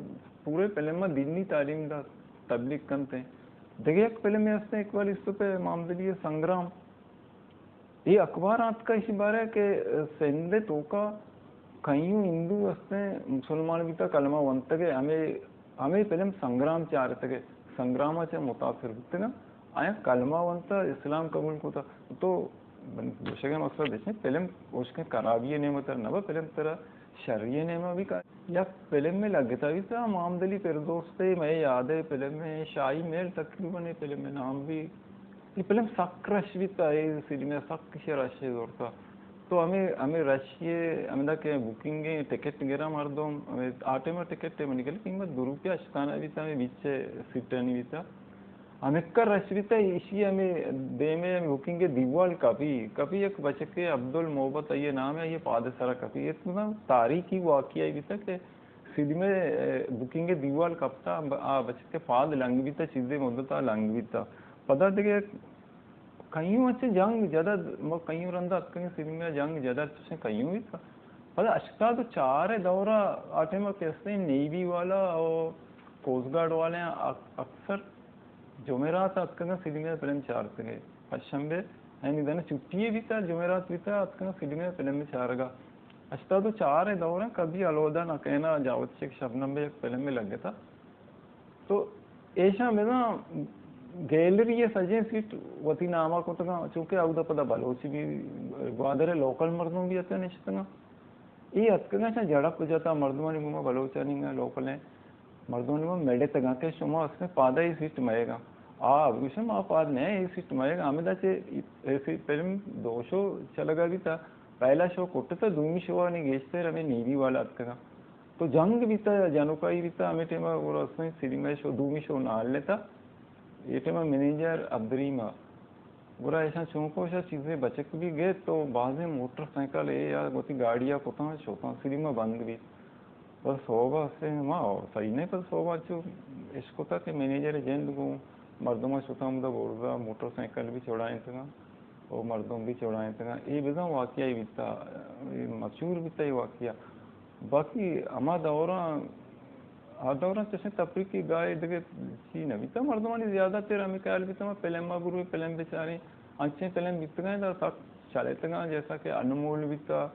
پورے فلم میں دینی تعلیم دا تبلیغ کنتے ہیں۔ دگہ یک فلم ہستے اقبال ایسو پہ مامدلی ہے سنگرام۔ اے اخبار آتکا ایشی بارے کہ سندھ توکا کئیوں ہندو ہستیں مسلمان بیتا کلمہ ونتگے، ہمے، ہمے فلم سنگرام چارتگے، سنگرام ء چہ متاثر بوتگاں، آیاں کلمہ ونتا اسلام قبول کتا۔ تو من گوشگ ء مقصد اش فلم اوشکیں خرابی ء نیمہ تر نبا، فلم ترا شری ء نیمہ بھی کا۔ یک فلم میں لگتا بھی تھا، مامدلی فردوس تے، میں یاد ہے فلم میں شاہی محل تقریباً، یہ فلم میں نام بھی، یہ فلم سک رش بھی تھا، یہ سینما سک کشی رش ہے زورتا۔ تو ہمیں، ہمیں رش یہ، ہمیں دا کہ بکنگ ہے، ٹکٹ گرا مردم، ہمیں آٹے میں ٹکٹ ہے، منی کل قیمت دو روپیہ اشتانا بھی تھا، ہمیں بیچ سیٹانی بھی تھا۔ ہمکہ رش بیتا، ایشی ہمے دیمے ہمے بکنگ دیوال کپی، کپی یک بچکے عبدل محبت آئی نام ہے، آئی پاد سرا کپی۔ یہ تو نا تاریخی واقعہ بیتا کہ سیدھی میں، اے، بکنگ دیوال کپتا، ب-، آ بچکے پاد لنگ بیتا، چیزے مدت آ لنگ بیتا۔ پدا دیگه کئیوں اچھے جنگ جدد، ما کئیوں رندا اتکگیں سیدھی میں جنگ جدد چشیں کئیوں بیتا۔ پدا ہشتاد و چار دورا آ ٹائم کہ استیں نیوی والا اور کوسٹ گارڈ والے اک-، اکثر جمعرات اتکگاں سیدھی میں فلم چارتگے۔ پنچ شنبے، یعنی دن چھٹی بیتا، جمعرات بیتا، اتکگاں سیدھی میں فلم چارگا۔ ہشتاد و چار دورا کبھی الوداع نہ کہنا، جاوید شیخ شبنم بے یک فلم لگتا۔ تو ایشاں بزاں گیلری سجیں سیٹ وتی ناما کتگاں، چونکہ اودا پدا بلوچ بھی، گوادر لوکل مردم بھی اتکا نشتگاں۔ اے اتکگاں چہ جڑپ جتا مردمانی گوما، بلوچانی گوما، لوکلیں مردمانی گوما مڑتگاں کہ شما اسے پادا اے سیٹ مئیگاں۔ آ گوشم آ پاد نہ اے سیٹ مئیگاں، ہمدا چہ اے سی فلم دو شو چلگا بیتا، پہلا شو کٹتا، دومی شو آنی گیشتر ہمیں نیوی والا اتکگاں۔ تو جنگ بیتا یا جنوکائی بیتا، ہمیں ٹائم گڑا اسے سینما شو، دومی شو نال لیتا۔ اے ٹائم مینیجر عبدالرحیم گڑا ایشاں چونکو ایشاں چیزے بچک بھی گیت تو بازیں موٹر سائیکل اے یا وتی گاڑی ء کتاں شتاں، سیدھی ما بند بیت۔ بس سوب ء سے ما اور صحیح نہیں، بس سوب ء چو اشکتا کہ مینیجر جند گوں مردم ء شتاں ہمدا برزا موٹر سائیکل بھی چھڑائینتگاں۔ او مردم بھی چڑائینتگاں۔ اے بزاں واقعہ بیتا، اے مشہور بیتا اے واقعہ۔ باقی ہما دوراں، آ دوراں چشیں تفریقی گاہے دگہ چی نہ بیتا۔ مردمانی زیادہ تر ہمیں خیال بیتا، ما فلم ما برویں، فلم بچاریں۔ انچیں فلم بیتگاں، در سک چلیتگاں، جیسا کہ انمول بیتا،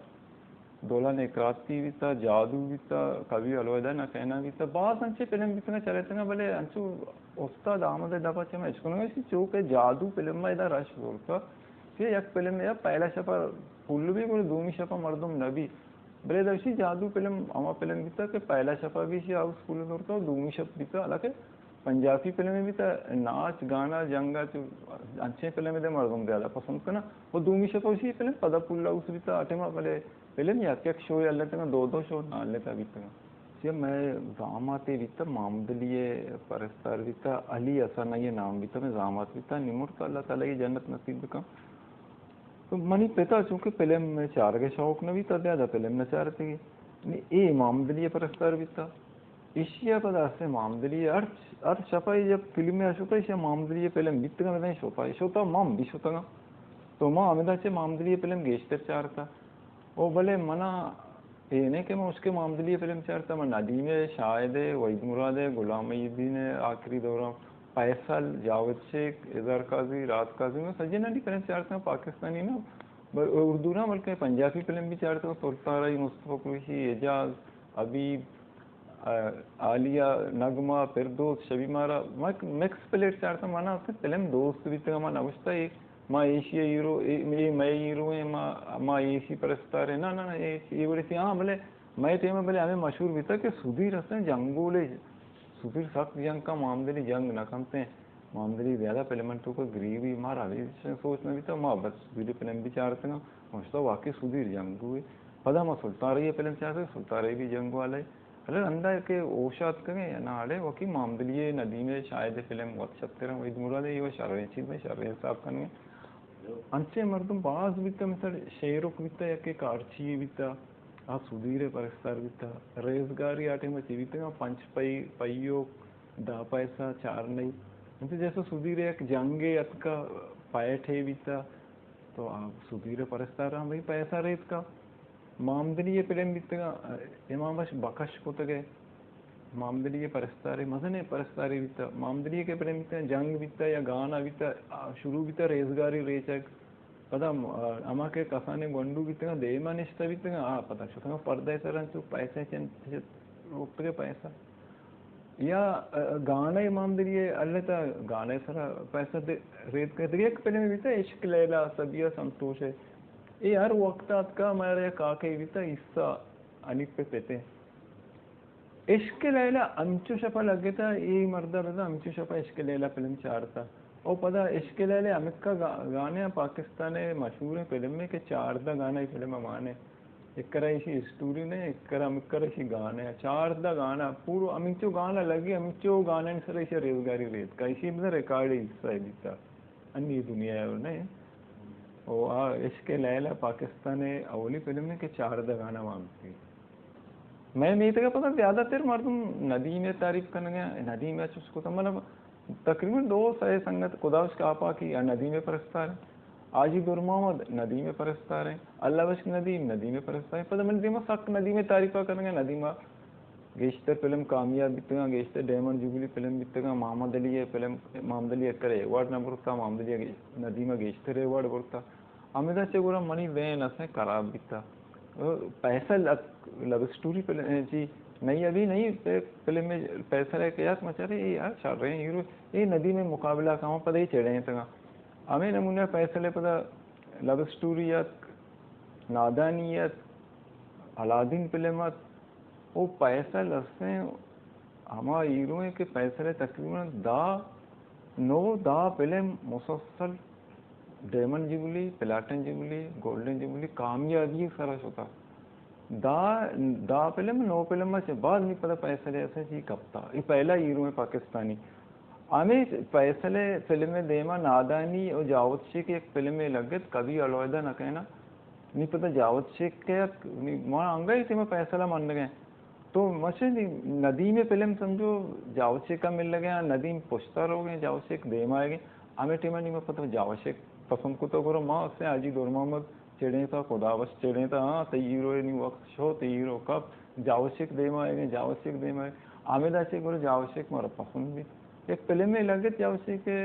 دولان اکراتی بیتا، جادو بیتا، کبھی الوداع نہ کہنا بیتا، باز انچیں فلم بیتگاں چلیتگاں، بلے انچو استاد احمد دپا چہ من اشکنگا اسی چو کہ جادو فلم ما ادا رش زورتا، کہ یک فلم یا پہلا شپا پھل بھی، گڑا دومی شپا مردم نہ بھی۔ بلے ادا اسی جادو فلم ہما فلم بیتا کہ پہلا شپا بھی اسی ہاؤس فل زورتا، دومی شپ بیتا، حالانکہ پنجابی فلم بیتا، ناچ، گانا، جنگ ء چو انچیں فلم دے مردم زیادہ پسند کناں۔ و دومی شپ ء اسی فلم پدا پل ہاؤس بیتا، آ ٹائم ء بلے فلم یک یک شو یلتگاں، دو دو شو نہ یلتا بیتگاں۔ چیا مئے زاماتے بیتا، مامدلی ء پرستار بیتا، علی حسن ء نام بیتا، مئے زامات بیتا، نمرتا، اللہ تعالی ء جنت نصیب بکن۔ تو منی پتا چونکہ فلم چارگ ء شوق نہ بیتا، زیادہ فلم نہ چارتگی۔ نی اے مامدلی ء پرستار بیتا۔ ایشی ء پدا است مامدلی ء ہر، ہر شپا ای جب فلم ء شتا، ایشی ء مامدلی ء فلم بیتگاں، بزاں شتا، شتا من بھی شتگاں۔ تو ما ہمدا چہ مامدلی ء فلم گیشتر چارتا۔ او بلے منا اے نہ کہ من اشکے مامدلی ء فلم چارتا، من ندیم ء، شاہد ء، وحید مراد ء، غلام محی الدین ء، آخری دوراں فیصل، جاوید شیخ، اظہار قاضی، رات قاضی، من سجینانی فلم چارتا، پاکستانی نہ، ب-، اردو نہ بلکہ پنجابی فلم بھی چارتا، سلطان راہی، مصطفی قریشی، اعجاز، حبیب، آ، عالیہ، نغمہ، فردوس، شبی مارا، ما یک مکس پلیٹ چارتا، منا اصلاً فلم دوست بیتگا، ما نوشتا اے، ما ایشی ہیرو، اے، اے مئے ہیرو ہیں، ما، ما ایشی پرستار ہیں۔ نہ، نہ، نہ، اے، اے وڑی سی، ہاں، بلے مئے ٹیم بلے ہمیں مشہور بیتا کہ سدیر اصلاً جنگولے، سدیر سخت جنگ کا، مامدلی جنگ نہ کنتے ہیں۔ مامدلی زیادہ فلمن تو کا گریبی، مارا بھی سوچ نہ بیتا، ما بس سدیر فلم بھی چارتگا، مشتا واقعی سدیر جنگ ہوئے۔ پدا ما سلطان راہی فلم چارتگا، سلطان راہی بھی جنگ والے۔ ارے رندا کہ ہوش آتکگیں یا نہ، اڑے وکی مامدلی ء ندیم ء شاہد ء فلم وت شتریں، وحید مراد ء، ایوہ شریں چیز ء شریں حساب کنگے۔ انچیں مردم باز بیتہ، مثل شیرک بیتہ، یکے کارچی بیتہ، آ سدیر ء پرستار بیتہ۔ ریزگاری آ ٹائم ء چی بیتگاں، پنچ پئی، پئیوک، دہ پیسہ، چار نئی۔ انچو جیسا سدیر ء یک جنگے اتکہ، فائٹے بیتہ، تو آ سدیر ء پرستاراں بھئی پیسہ ریتکہ۔ مامدلی ء پلم بیتگاں، امام بخش بکش کتگ ء مامدلی ء پرستارے، مزنیں پرستارے بیتہ۔ مامدلی ء کہ پلم بیتہ، جنگ بیتہ یا گانا بیتہ، آ، شروع بیتہ ریزگاری ریچگ۔ پدا م-، آ، ہما کہ کسانیں گونڈو بیتگاں، دیما نشتہ بیتگاں، آ، پدا شتگاں پردہ ء سرا، چو پیسہ چن-، چن-، روکتگ ء پیسہ۔ یا، آ، گانا مامدلی ء التا گانا سرا پیسہ دے-، ریتکگ۔ دگہ یک پلم بیتہ عشق لیلا، صبیحہ سنتوش ء۔ اے ہر وقت آتکا، مارا یک کاکے بیتا، عیسیٰ حنیف پہ پتے۔ عشق لیلا انچو شپا لگتا، اے مردا بزاں انچو شپا عشق لیلا فلم چارتا۔ او پدا عشق لیلا ہمکا گا-، گانے پاکستان مشہور فلم ہے کہ چاردہ گانا فلم مانے۔ ایک کرا ایشی اسٹوری نے، ایک کرا ہمکا ایشی گانے، چاردہ گانا، پورو ہمچو گانا لگی، ہمچو گانے سر ایشی ریزگاری ریتکا، ایشی بزاں ریکارڈ حصہ ہے بیتا۔ انی دنیا ہے نہیں۔ او آ عشق لیلا پاکستان ء اولی فلم ہے کہ چاردہ گانا مانگتی۔ مئے میتگ ء پدا زیادہ تر مردم ندیم ء تعریف کنگ ء، ندیم ء چست کتگ، مطلب تقریباً دو سئے سنگت خدا بخش کاپاکی ء ندیم ء پرستار ہیں، حاجی در محمد ندیم ء پرستار ہیں، اللہ بخش ندیم ندیم ء پرستار ہیں۔ پدا من دیما سک ندیم ء تعریف ء کنگ ء، ندیم ء گیشتر فلم کامیاب بیتگاں، گیشتر ڈائمنڈ جوبلی فلم بیتگاں، محمد علی ء فلم، محمد علی اکر ء ایوارڈ نہ برتا، محمد علی ء گیش-، ندیم ء گیشتر ایوارڈ برتا۔ ہمدا چہ گڑا منی ذہن اسے خراب بیتا۔ پیسہ لو، لو اسٹوری فلم، چی، نہیں ابھی نہیں، فلم میں پیسہ لے کے یار مچا رہے، یار چڑھ رہے ہیں ہیرو، یہ ندی میں مقابلہ کہاں پتہ ہی چڑھے ہیں تگا۔ ہمیں نمونہ پیسہ لے پتہ لو اسٹوری ات، نادانی ات، الادین فلم ات، او پیسہ لسیں ہما ہیرو ہیں کہ پیسہ لے تقریباً دہ، نو دہ فلم مسلسل ڈائمنڈ جوبلی، پلاٹن جوبلی، گولڈن جوبلی کامیابی سرا شتا۔ دہ، دہ فلم، نو فلم چہ بعد نی پدا پیسہ لے اسے چی کپتا۔ یہ پہلا ہیرو ہے پاکستانی۔ ہمیں پیسہ لے فلم دیما نادانی اور جاوید شیخ ایک فلم لگت کبھی الوداع نہ کہنا۔ نی پدا جاوید شیخ کے نی ما انگا ہی تیما پیسہ لے من گئے۔ تو مچے نی ندیم فلم سمجھو جاوید شیخ کا مل لگے، ندیم پشتا رو گئے، جاوید شیخ دیم آئے گئے۔ ہمیں ٹیما نی ما پتہ جاوید شیخ پسند کتا، گڑا ما استیں حاجی نور محمد چڑینتا، خدا بخش چڑینتا، ہاں، تئی ہیرو نی وقت شو، تئی ہیرو کپ، جاوشک دیما آئے، جاوشک دیما آئے۔ آمید آچے گڑا جاوشک مارا پسند بیت۔ یک فلمے لگت جاوشک کہ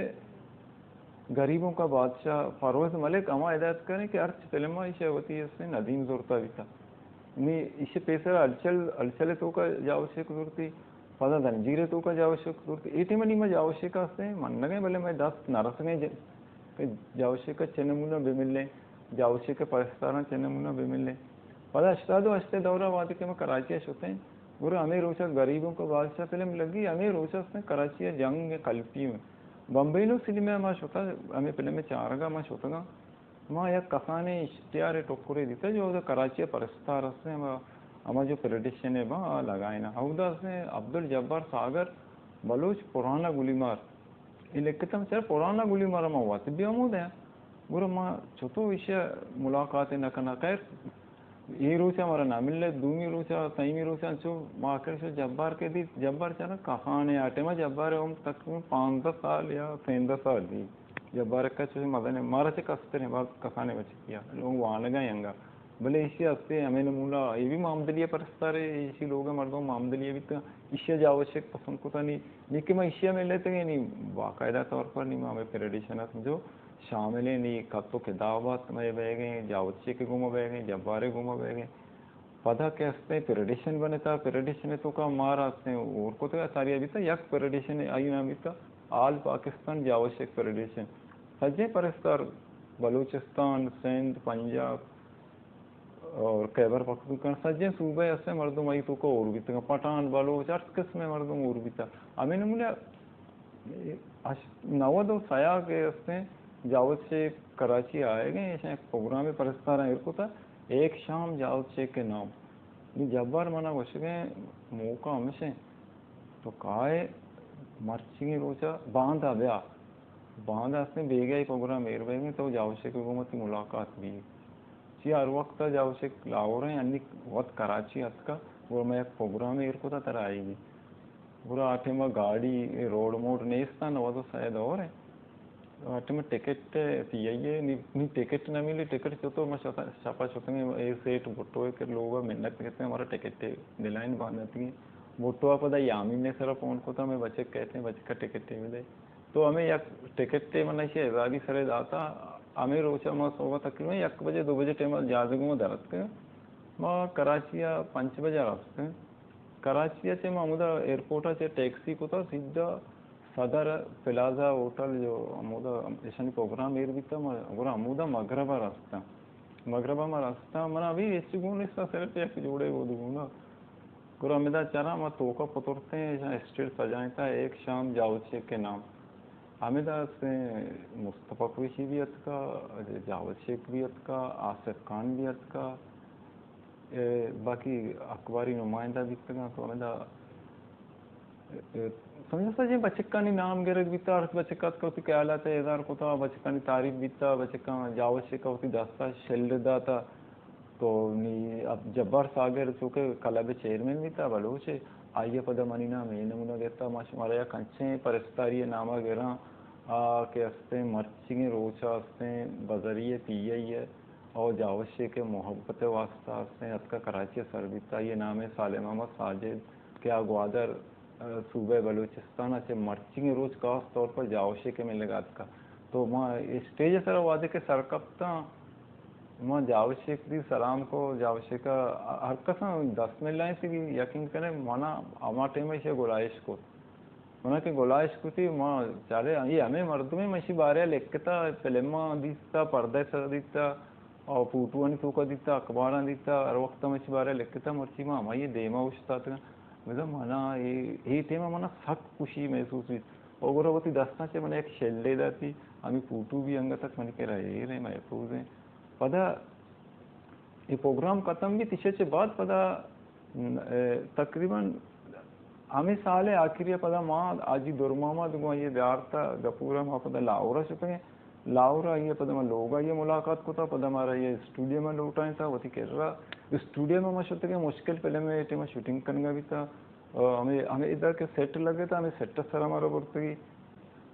غریبوں کا بادشاہ، فروز ملک ہما ہدایت کریں کہ ہرچ فلم ایشی وتی استیں ندیم زورتا بیتا۔ نی ایشی پیسر ہلچل، ہلچل توکا جاوشک زورتی، پدا زنجیر توکا جاوشک زورتی۔ اے ٹیم نی ما جاوشک استیں منگیں، بلے مئے دست نہ رسگیں ج-، کہ جاوشک چہ نمونہ بملیں، جاوشک پرستاراں چہ نمونہ بملیں۔ پدا ہشتاد و ہشت دورا وہدے کہ ما کراچی شتیں، گڑا ہمے روچا غریبوں کا بادشاہ فلم لگی، ہمے روچا استیں کراچی جنگ کلپی میں۔ بمبئی نو سینما ما شتا، ہمے فلم چارگا ما شتگاں۔ ما یک کسانیں اشتہارے ٹکرے دیتا جو اودا کراچی ء پرستار ہستیں، ہما، ہما جو پریڈیشن ء باں آ لگائینا۔ اودا ہستیں عبدالجبار ساگر بلوچ پرانا گلی مار۔ اے لکھتا چر پرانا گلی مار، ما وت بھی ہمود ہیں۔ گڑا ما چتو ایشی ملاقات نہ کنا۔ خیر، اے روچا مارا نہ ملے، دومی روچا، سیمی روچا چو ما آخر شو جبار کے دیت، جبار چرا کسانے آ ٹائما جبار عمر تقریباً پانزدہ سال یا سیزدہ سال دی۔ جبار کا چوش مزن ہے، مارا چہ کستریں، باز کسانے بچکیا، لوگ وانگا ینگا۔ بلے ایشی ہستے ہمیں نمونہ، یہ بھی معامدلی پرستارے، ایشی لوگ مردم معامدلی بھی تو ایشی جاوشک پسند کو تھا نہیں، لیکن میں ایشی میں لیتے گئے نہیں، باقاعدہ طور پر نہیں، میں ہمیں پریڈیشن ہے سمجھو، شامل ہیں نہیں، کتو کتابات میں بہ گئے، جاوشک گوما بہ گئے، جبارے گوما بہ گئے۔ پدا کہ استیں پریڈیشن بنتا، پریڈیشن توکا مارا استیں اور کتگا ساریا بیتا، یک پریڈیشن آئی نام بیتا آل پاکستان جاوشک پریڈیشن۔ سجیں پرستار بلوچستان، سندھ، پنجاب اور خیبر پختونخوا سجیں صوبہ استیں مردم آئی توکا اور بیتگا، پٹھان، بلوچ، ہر قسم مردم اور بیتا۔ ہمیں نمونہ اش-، نود و سیا کہ استیں جاوید شیخ کراچی آئے گئے، ایشاں یک پروگرام پرستاراں ایر کتا، ایک شام جاوید شیخ کے نام۔ نی جبار منا گوشگیں موقع ہمشیں، تو کائے مرچیگیں روچا باندا بیا، باندا استیں بیگاہی پروگرام ایر بیگیں تو جاوید شیخ گوما تی ملاقات بھی۔ چی ہر وقت جاوید شیخ لاہور ہیں، انی وقت کراچی اتکا، گڑا میں یک پروگرام ایر کتا ترا آئی گی۔ گڑا آ ٹائم ء گاڑی، اے روڈ موڈ نیست آں، نود و سئے دور ء۔ آ ٹائم ء ٹکٹ پی آئی اے نی، نی ٹکٹ نہ ملی، ٹکٹ چتو ما شپا، شپا شتگیں اے سیٹ بھٹو ء کہ لوگ ء منت گتگیں، ہمارا ٹکٹ دلائیں بانداتگیں۔ بھٹو ء پدا یامین ء سرا فون کتا، مئے بچک کئیت، بچک ء ٹکٹ بدئے۔ تو ہمے یک ٹکٹ ء من ایشی ء ہزاری سرا داتا، ہمے روچ ء ما صبح تقریباً یک بجے، دو بجے ٹائم ء جہاز ء گوں در اتکگیں۔ ما کراچی ء پنچ بجہ رستیں۔ کراچی ء چہ ما ہمودا ایئرپورٹ ء چہ ٹیکسی کتا سیدھا صدر پلازہ ہوٹل جو ہمودا ایشانی پروگرام ایر بیتا، ما گڑا ہمودا مغرب ء رستاں۔ مغرب ء ما رستاں، منا ابھی ہچ گون نیستا، صرف یک جوڑے بود گونا۔ گڑا ہمدا چراں ما توکا پترتیں، ایشاں اسٹیج سجائینتا، ایک شام جاوید شیخ کے نام۔ ہمدا سے مصطفی قریشی بھی اتکا، جاوید شیخ بھی اتکا، آصف خان بھی اتکا۔ اے، باقی اخباری نمائندہ بیتگاں تو ہمدا، اے، سمجھتا جی بچکانی نام گرگ بیتا، ہر بچک اتکا وتی خیالات ء اظہار کتا، بچکانی تعریف بیتا، بچکاں جاوش کا وتی دستا شل داتا۔ تو نی اب جبار ساگر چونکہ کلب چیئرمین بیتا بلوچ، آئی ء پدا منی نام اے نمونہ گپتا، ما شمارا یک انچیں پرستاری نامہ گراں، آ، کہ استیں مرچیگیں روچا استیں بزری پی آئی ء او جاوشے کہ محبت ء واسطہ استیں، اتکا کراچی ء سر بیتا، آئی ء نام ء صالح محمد ساجد کہ آ گوادر، ء، صوبہ بلوچستان ء چہ مرچیگیں روچ خاص طور پر جاوشے کہ ملگا اتکا۔ تو ما اسٹیج ء سرا وہدے کہ سر کپتاں، ما جاوشے دی سلام کو، جاوشے کا ہر کساں دست ملائیں سی یقین کنے، منا ہما ٹائم ایشی گلائش کو۔ منا کہ گلائش کتی، ما چارے، اے ہمے مردمے، من اشی بارے لکھتا، فلماں دیتا، پردہ سر دیتا، او فوٹوانی توکا دیتا، اخباراں دیتا، ہر وقت من اشی بارے لکھتا، مرچی ما ہمائی دیما اوشتاتگاں۔ بزاں منا اے، اے ٹیما منا سک خوشی محسوس بیت۔ او گڑا وتی دستاں چہ من یک شلے داتی، ہمے فوٹو بھی انگتک منی کرا ایر ہیں، محفوظ ہیں۔ پدا اے پروگرام ختم بیت، ایشی چہ بعد پدا، م، اے، تقریباً ہمے سال ء آخری ء پدا ما حاجی در محمد گوں آئی ء زیارت ء گپور ء ما پدا لاہور ء شتگیں۔ لاہور ء آئی ء پدا ما لوگ ء آئی ء ملاقات کتا، پدا مارا آئی ء اسٹوڈیو ء لوٹائینتا وتی کرا۔ اسٹوڈیو ء ما شتگیں، مشکل فلم ء ٹیم ء شوٹنگ کنگا بیتا۔ ء ہمے، ہمے ادا کہ سیٹ لگتا، ہمے سیٹ ء سرا مارا برتگی۔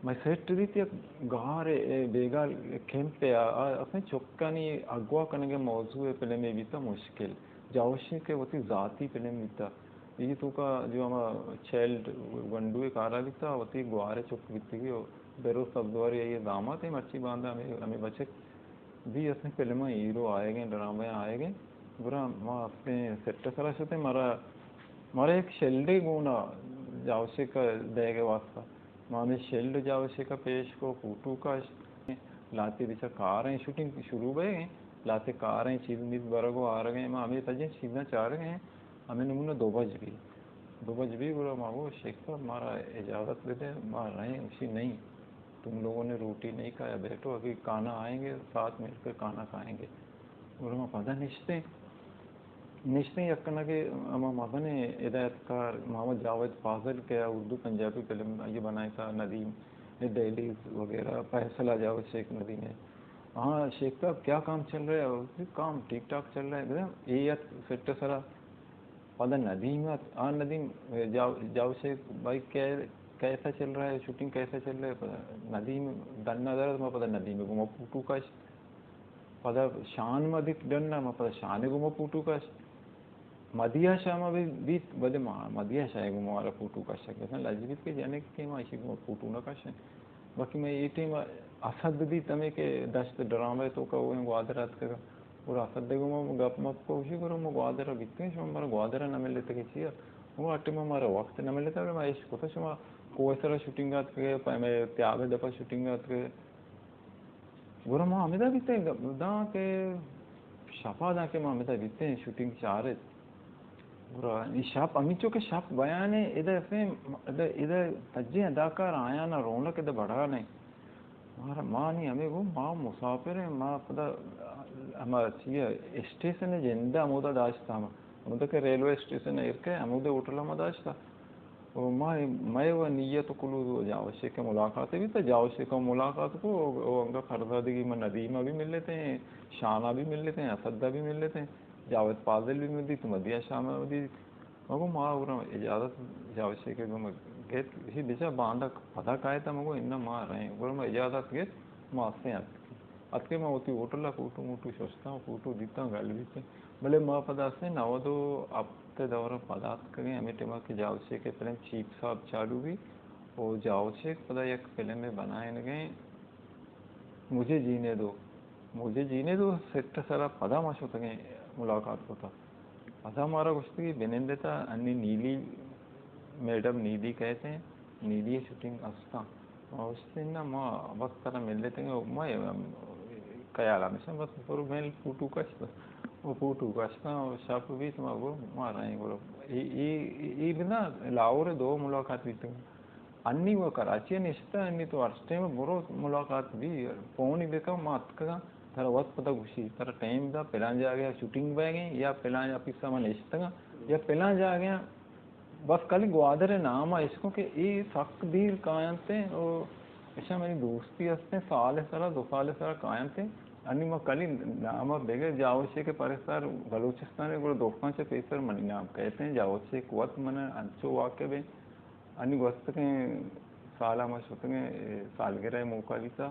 مئے سیٹ بیت یک گار ء، بیگار کیمپ ء، آ، آ، اصلاً چکانی اغوا کنگ ء موضوع ء فلمے بیتہ مشکل۔ جاوشیک ء وتی ذاتی فلم بیتہ۔ اے توکا جو ہما چائلڈ گونڈو ء کارا بیتہ، وتی گوار ء چک بیتگی و بیروز سبزواری آئی ء دامات ء مرچی باندا ہمے، ہمے بچک بی اصلاً فلم ء ہیرو آیگ ء، ڈرامہ ء آیگ ء۔ گڑا ما اصلاً سیٹ ء سرا شتیں، مارا، مارا یک شیلڈے گون ء جاوشیک ء دئیگ ء واسطہ۔ ما ہمے شیلڈ جاوشیک ء پیش کو، فوٹو کشت۔ لاتے بچا کار ایں، شوٹنگ شروع بئیگ ایں، لاتے کار ایں، چیز میز برگ و آرگ ایں، ما ہمے سجیں چیزاں چارگ ایں۔ ہمے نمونہ دو بج بی، دو بج بی گڑا ما گو شیخ صاحب مارا اجازت بدے، ما رہیں، اسی نہیں، تم لوگوں نے روٹی نہیں کھایا، بیٹھو، ابھی کھانا آئیں گے، ساتھ مل کر کھانا کھائیں گے۔ گڑا ما پدا نشتیں، نشتیں یک کنگے ہما مزنیں ہدایت کار محمد جاوید فاضل کہ اردو پنجابی فلم آئی بنائے تھا، ندیم ڈیلیز وغیرہ، فیصلہ جاوید شیخ ندیم ہے۔ ہاں شیخ صاحب کیا کام چل رہا ہے؟ کام ٹھیک ٹھاک چل رہا ہے۔ بزاں اے ات سیٹ سرا پدا ندیم ات، آ ندیم جاو-، جاوشے بھائی کہ-، کیسا چل رہا ہے شوٹنگ، کیسا چل رہا ہے؟ پدا ندیم ڈن نہ درت، ما پدا ندیم گو ما فوٹو کشت۔ پدا شان ما دیت ڈن، ما پدا شان گو ما فوٹو کشت۔ مدیہ شاہ ما بھی بیت، بلے ما مدیہ شاہ گو مارا فوٹو کشک، بس لج بیت کہ جنک کہ ما اشی گو فوٹو نہ کشیں۔ باقی میں اے ٹائم اسد بیت ہمیں کہ دشت ڈرامہ تو کا وہ گوادر اتکگا۔ اور اسد دے گو ما گپ مپ کو اسی کرو ما گوادر بیتیں، شما مارا گوادر نہ ملتے کہ چیا؟ وہ اٹے ما مارا وقت نہ ملتا، ما ایش کوتا شما کوہ سرا شوٹنگ اتکگے، پہ میں تیاب دپا شوٹنگ اتکگے۔ گڑا ما ہمدا بیتیں، داں کہ شپا داں کہ ما ہمدا بیتیں، شوٹنگ چارت۔ گڑا اے شپ، ہمینچو کہ شپ بیان ہے، ادا فیم، ادا، ادا تجیں اداکار آیانا رونق ادا بڑا نہیں۔ مارا، ما نی ہمیں گو، ما مسافر ہیں، ما پدا ہما چیئے اسٹیشن جندہ ہمودا داشتا ہم۔ ہمودا کہ ریلوے اسٹیشن ایر کہ ہمودا ہوٹل ما داشتا۔ و ما، مئے و نیت و کلو جاوشے کہ ملاقات بیتا، جاوشے کہ ملاقات کو، و انگا فرزادگی من ندیمہ بھی ملتے ہیں، شانہ بھی ملتے ہیں، اسدہ بھی ملتے ہیں، جاوید فاضل بھی ملتی، تو مدیہ شاہ بھی۔ مگو ما گورا اجازت جاوشے کہ گو گیت، ہی بچا باندا پدا کایتا مگو انہ ما رہیں۔ گورا ما اجازت گیت، ما اسے اتکی۔ اتکے ما وتی ہوٹل ء فوٹو موٹو ششتاں، فوٹو دیتاں، گل بیتیں۔ بلے ما پدا اسے نود و ہپت ء دور ء پدا اتکگیں، ہمے ٹائم ء کہ جاوشے کہ فلم چیپ صاحب چالو بی، او جاوشے پدا یک فلم ء بنائینگیں، مجھے جینے دو، مجھے جینے دو سیٹ سرا پدا ما شتگیں ملاقات کتا۔ پدا مارا گوشتگی بنندتا انی نیلی میڈم نیلی کہتے ہیں، نیلی شوٹنگ استا۔ ما گوشتی نا ما بس ترا ملتے ہیں، ما خیال ہمیشہ بس برو میل فوٹو کشتا، وہ فوٹو کشتا، شاپ بیت ما گو ما رہیں گو۔ ای، ای، ای بنا لاہور دو ملاقات بیتگی۔ انی و کراچی ء نشتہ، انی تو ہر ٹائم برو ملاقات بی، فون ای بکن، ما اتکگاں، ترا وت پدا گوشی، ترا ٹائم دا، پلان جاگہ ء شوٹنگ بئیگیں، یا پلان آفیس ء ما نشتگاں، یا پلان جاگہ ء، بس کلی گوادر ء نام ء اشکو کہ اے سک دیر کاینت او اشاں منی دوستی ہستیں، سال ء سرا، دو سال ء سرا کاینت۔ انی ما کلی نام ء بگر جاوشے کہ پرستار بلوچستان ء گڑا دوکاں چہ پیسر منی نام کہتے ہیں، جاوشے کہ وت من انچو واقع بیں۔ انی گوستگیں سال ء ما شتگیں، اے، سالگرہ ء موقع بیتا۔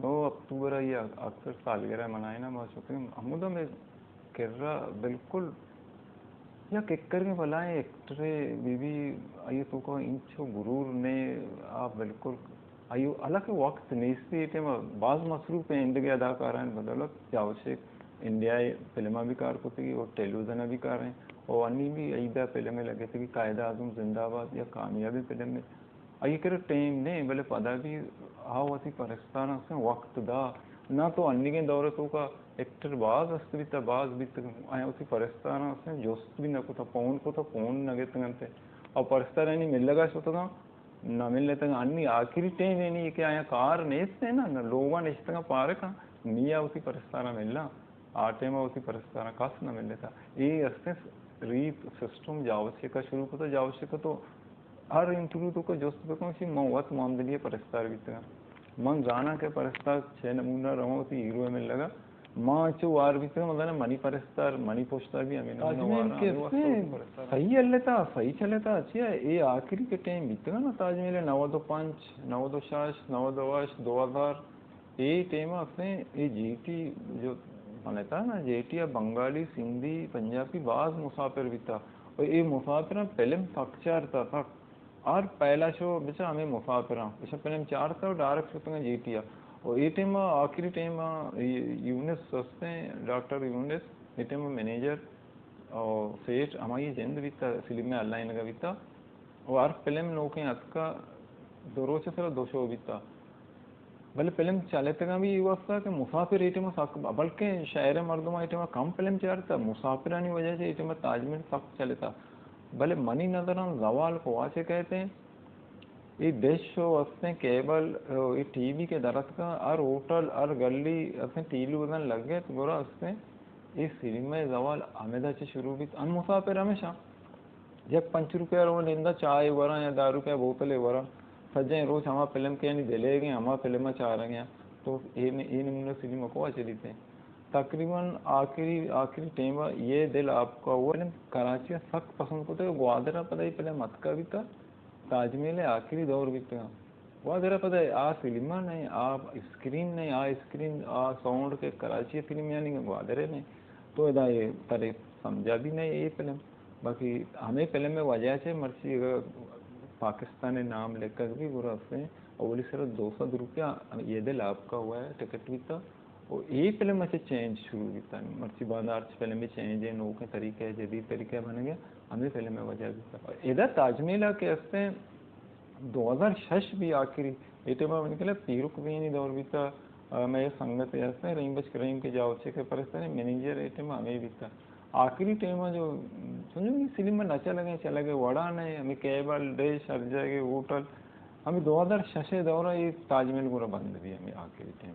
نو اکتوبر ء آئی ء اکثر سالگرہ منائیناں، ما شتگیں۔ ہمودا مئے کرا بالکل یک اکریں بلائیں ایکٹرے بی بی، آئی ء توکا انچو غرور نے، آ بالکل، آئی ء حالانکہ وقت نیستی، اے ٹائم ء باز مصروف ہیں، ایندگہ اداکاران بدولت جاوشے انڈیا ء فلم ء بھی کار کتگی اور ٹیلی ویژن ء بھی کار ہیں، اور انی بھی عید ء فلم ء لگتگی، قائد اعظم زندہ باد یا کامیابی فلم ء۔ آئی کرا ٹائم نے، بلے پدا بھی آ وتی پرستاراں سے وقت دا۔ نہ تو انیگیں دور توکا ایکٹر باز است بیتا، باز بیتا، آیا وتی پرستاراں سے جست بھی نہ کتا، فون کتا، فون نہ گتگنتے۔ اور پرستارانی ملگا شتگاں، نہ ملتگاں۔ انی آخری ٹائم یعنی کہ آیا کار نیست ہے نا، نہ لوگا نشتگاں پارکاں، نیا وتی پرستاراں ملاں۔ آ ٹائم ء وتی پرستاراں کس نہ ملتا۔ اے استیں ریت سسٹم جاوشے کا شروع کتا، جاوشے کا تو ہر انٹرویو تو کا جست بکن سی من وت معاملے پرستار بیتگاں۔ من زاناں کہ پرستار چھ نمونہ رواں وتی ہیرو ء ملگا، ما چو وار بیتگاں، مزن منی پرستار، منی پشتا بھی ہمیں نمونہ تاج محل وار، کے ہمیں واسطہ سے پرستار۔ صحیح ہلتا، صحیح چلتا، اچھا، اے آخری کے ٹائم بیتگا نا تاج محل، نود و پنچ، نود و شش، نود و ہشت، دو ہزار، اے ٹائم اصلیں اے جی ٹی جو بنتا نا، جی ٹی ءَ بنگالی، سندھی، پنجابی باز مسافر بیتا، اور اے مسافراں فلم سک چارتا، سک۔ ہر پہلا شو بچا ہمیں مسافراں، بچا فلم چارتا اور ڈائریکٹ شتگاں جی ٹی ءَ۔ اور اے ٹائم آخری ٹائم یونس ہستیں، ڈاکٹر یونس، اے ٹائم مینیجر اور سیٹ ہمائی جند بیتا، فلم میں اللہ انگا بیتا۔ اور ہر فلم نوکیں اتکا دو روچ سرا دو شو بیتا۔ بلے فلم چلتگاں بھی اے واسطہ کہ مسافر اے ٹائم سک، بلکہ شہر مردم اے ٹائم کم فلم چارتا، مسافرانی وجہ سے اے ٹائم تاج محل سک چلتا۔ بلے منی نظراں زوال کو واچے کہتے ہیں، اے ڈش و استیں کیبل، اے ٹی وی کے درتکاں، ہر ہوٹل، ہر گلی استیں ٹی وی بزن لگ گئے تو گورا استیں اے سینما زوال ہمیدا چہ شروع بیت۔ ان مسافر ہمیشہ یک پنچ روپیہ رو نندا چائے وراں یا دہ روپیہ بوتلے وراں، سجیں روچ ہما فلم کہ یعنی دلے گئے، ہما فلم چارگ ہیں، تو اے ن-، اے نمونہ سینما کو چلیتے ہیں۔ تقریباً آخری، آخری ٹائم یہ دل آپ کا ہوا۔ فلم کراچی سخت پسند کو تے، گوادر پدا یہ فلم اتکا بیتا، تاج محل آخری دور بیتا۔ گوادر پدا آ سینما نہیں، آ اسکرین نہیں، آ اسکرین، آ ساؤنڈ کے کراچی فلم یعنی گوادر نہیں۔ تو ادا یہ ترے سمجھا بھی نہیں یہ فلم۔ باقی ہمیں فلم میں وجہ سے مرچی اگر پاکستان نام لکھک بھی برا سے اولی سر دو سو روپیہ یہ دل آپ کا ہوا ہے، ٹکٹ بیتا۔ و اے فلم ءَ چہ چینج شروع بیتا۔ مرچی باندار چہ فلم ءَ چینج ہے، نوکیں طریقہ ہے، جدید طریقہ ہے بنگ ہے، ہمیں فلم ءِ وجہ بیتا۔ ادا تاج محل ءَ کہ استیں دو ہزار شش بھی آخری، اے ٹائم ءَ من کلا پیرک بینی دور بیتا، آ، مئے سنگت ہستیں رحیم بخش کریم کے جاؤ چے کہ پرستانی مینیجر اے ٹائم ءَ ہمیں بیتا۔ آخری ٹائم ءَ جو سمجھو کہ سینما نہ چلگے، چلگے وڑا نہیں، ہمیں کیبل، ڈش، ہر جگہ ہوٹل، ہمیں دو ہزار شش دور ءَ یہ تاج محل گورا بند بھی ہمیں آخری ٹائم۔